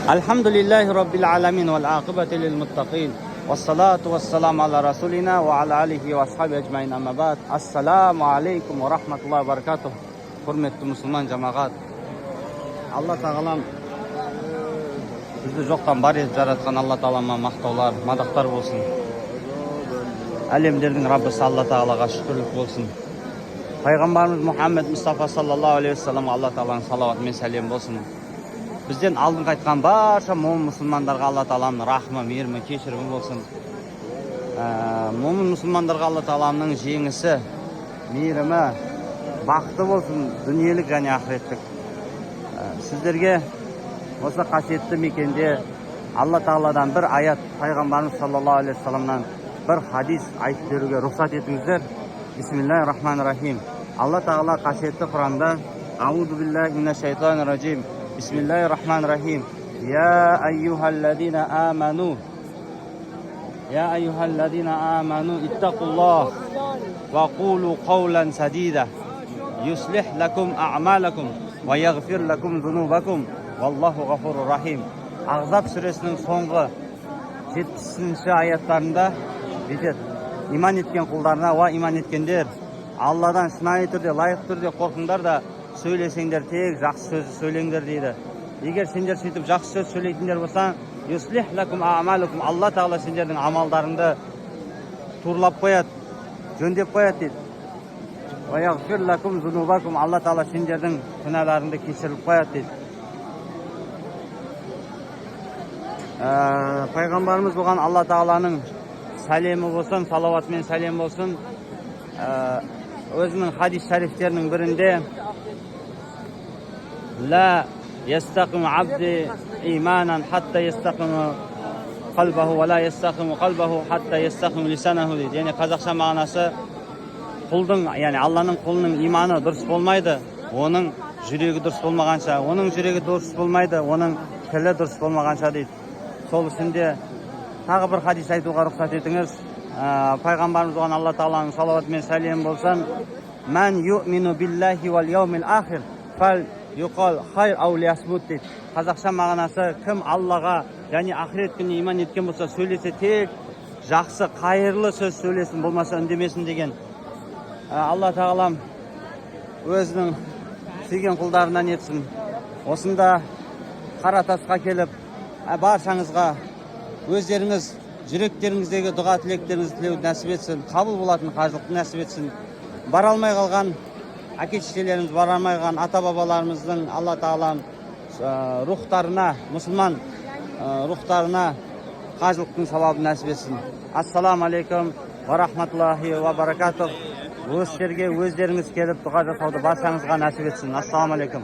Альхамдулиллахи раббил аламин вал ақибати лил муттақин. Вассалату вассаламу аля расулина ва аля алихи ва асхаби ажмаин, амма баъд. Ассаламу алейкум ва рахматуллахи ва баракатух. Құрметті мұсылман жамағат, Алла тағалам бізді жоқтан бар етіп жаратқан Алла тағалама мақтаулар, мадақтар болсын. Әлемдердің Раббысы Алла тағалаға шүкірлік болсын. Пайғамбарымыз Мұхаммед Мұстафа саллаллаху алейхи уассаламға Алла тағаланың салауаты мен сәлем болсын. Бізден алдын қайтқан барша момын мұсылмандарға Алла тағаланың рахымы, мейірімі, кешірімі болсын. Момын мұсылмандарға Алла тағаланың жеңісі, мейірімі, бақыты болсын, дүниелік және ақыреттік. Сіздерге осы қасиетті мекенде Алла тағаладан бір аят, пайғамбарымыз саллаллаху алейхи уассаламнан бір хадис айтып беруге рұқсат етіңіздер. Бисмиллахи рахмани рахим. Алла тағала қасиетті Құранда: Аузу биллахи минаш шайтанир ражим. Бисмиллахи рахмани рахим. Я айюхаллазина аману, я айюхаллазина аману иттақуллах ва қулу қаулан садида юслих лакум а'малакум ва яғфир лакум зунубакум валлаху ғафурур рахим. Ағзаб сүресінің соңғы 70-ші аяттарында бүйтеді: иман еткен құлдарына, уа иман еткендер, Алладан шынайы түрде, лайықты түрде қорқыңдар да, сөйлесеңдер, тек жақсы сөзді сөйлеңдер дейді. Егер сендер сөйтіп жақсы сөз сөйлейтіндер болсаң, юслих лакум а'малакум, Алла тағала сендердің амалдарыңды турлап қояды, жөндеп қояды дейді. Уа яғфир лакум зунубакум, Алла тағала сендердің күнәларыңды кешіріп қояды дейді. Пайғамбарымыз оған Алла тағаланың сәлемі болсын, салауаты мен сәлем болсын, өзінің хадис шарифтерінің бірінде: ла ястақиму абди иманан хатта ястақиму қалбаху ва ла ястақиму қалбаху хатта ястақиму лисанаху дейді. Яғни қазақша мағынасы: құлдың, яғни Алланың құлының иманы дұрыс болмайды, оның жүрегі дұрыс болмағанша, оның жүрегі дұрыс болмайды, оның тілі дұрыс болмағанша дейді. Сол үшін де тағы бір хадис айтуға рұқсат етіңіз. Пайғамбарымыз оған Алла тағаланың салауаты мен сәлемі болсын: Мән юмину биллахи вал яумил ахир фал юқал хайр ау лиясмут дейді. Қазақша мағынасы: кім Аллаға және ақырет күніне иман еткен болса, сөйлесе, тек жақсы, қайырлы сөз сөйлесін, болмаса үндемесін деген. Алла тағалам өзінің сүйген құлдарынан етсін. Осында қара тасқа келіп, баршаңызға өздеріңіз жүректеріңіздегі дұға тілектеріңізді тілеуді нәсіп етсін, қабыл болатын қажылықты нәсіп етсін. Бара алмай қалған әке шешелеріміз, бара алмай қалған ата бабаларымыздың Алла тағалам рухтарына, мұсылман рухтарына қажылықтың сауабын нәсіп етсін. Ассаламу алейкум ва рахматуллахи ва баракатух. Осы жерге өздеріңіз келіп дұға жасауды баршаңызға нәсіп етсін. Ассаламу алейкум.